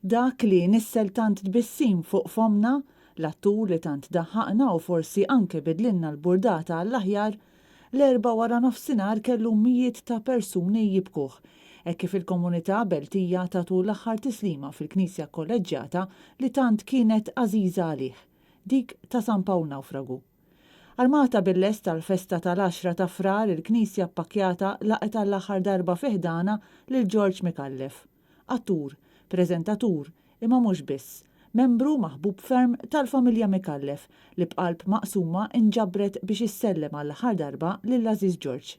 Dak li nissel tant tbissim fuq fommna, l-attur li tant daħħaqna u forsi anke bidlilna l-burdata għall-aħjar, l-Erbgħa waranofsinhar kellu mijiet ta' persuni jibkuh, hekk kif il-komunità Beltija tatu l-aħħar tislima fil-Knisja Kolleġġjata li tant kienet għażiża għalih, dik ta' San Pawl Nawfragu. Armata bil-lest għall-festa tal-għaxra ta' Frar, il-Knisja ppakkjata laqgħet għall-aħħar darba fi ħdanha lil Ġorġ Micallef. Attur, preżentatur, imma mhux biss, membru maħbub ferm tal-familja Micallef li b'qalb maqsuma nġabret biex issellem għall-aħħar darba lill-għażiż Ġorġ.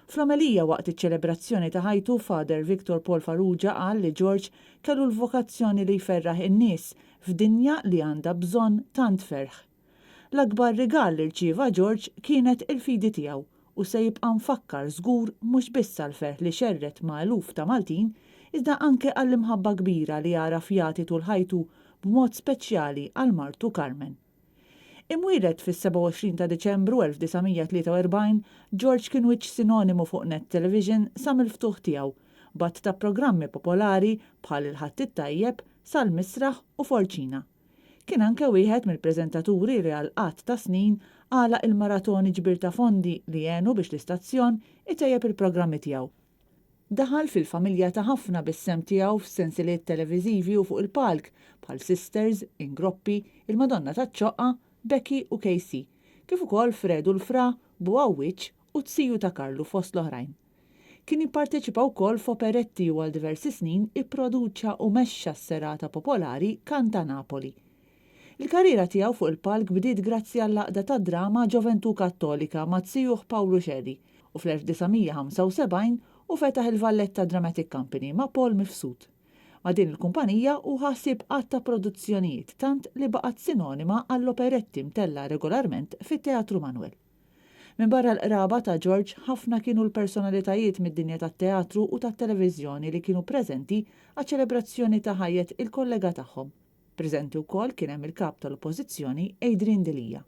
Fl-omelija waqt iċ-ċelebrazzjoni ta' ħajtu, Father Victor Paul Farrugia qal li Ġorġ kellu l-vokazzjoni li jferraħ in-nies f'dinja li għandha bżonn tant ferħ. L-akbar rigal li rċieva Ġorġ kienet il-fidi tiegħu u se jibqa' mfakkar żgur mhux biss għall-ferħ li xerred ma' eluf ta' Maltin iżda anke għall-imħabba kbira li għaraf jagħti tul ħajtu b'mod speċjali għal martu Carmen. Imwieled fis-27 ta' Diċembru 1943, Ġorġ kien wiċċ sinonimu fuq Net Television sa mill-ftuħ tiegħu, b'għadd ta' programmi popolari bħal Il-Ħadd it-Tajjeb, Sal-Misraħ u Forċina. Kien anke wieħed mill-preżentaturi li għal għadd ta' snin għalaq il-maratoni ġbir ta' fondi li għenu biex l-istazzjon itejjeb il-programmi tiegħu. Daħal fil-familja ta' ħafna bis-sehem tiegħu f'sensiliet televiżivi u fuq il-palk bħal Sisters, Ingroppi, Il-Madonna taċ-Ċoqqa, Becky u KC, kif ukoll Fredu l-Fra, Bugħawwieġ u Ziju ta' Karlu fost l-oħrajn. Kien jipparteċipa wkoll f'operetti u għal diversi snin ipproduċa u mexxa s-serata popolari Canta Napoli. Il-karriera tiegħu fuq il-palk bdiet grazzi għall-għaqda tad-drama Gioventù Cattolica ma' zijuh Pawlu Scerri u fl-1975 hu fetaħ il-Valletta Dramatic Company ma' Paul Mifsud. Ma' din il-kumpanija hu ħa ħsieb għadd ta' produzzjonijiet tant li baqgħet sinonima għall-operetti mtellgħa regolarment fit-Teatru Manoel. Minbarra l-qraba ta' George, ħafna kienu l-personalitajiet mid-dinja tat-teatru u tat-televiżjoni li kienu preżenti għaċ-ċelebrazzjoni ta' ħajjet il-kollega tagħhom. Preżenti wkoll kien hemm il-Kap tal-Oppożizzjoni Adrian Delia.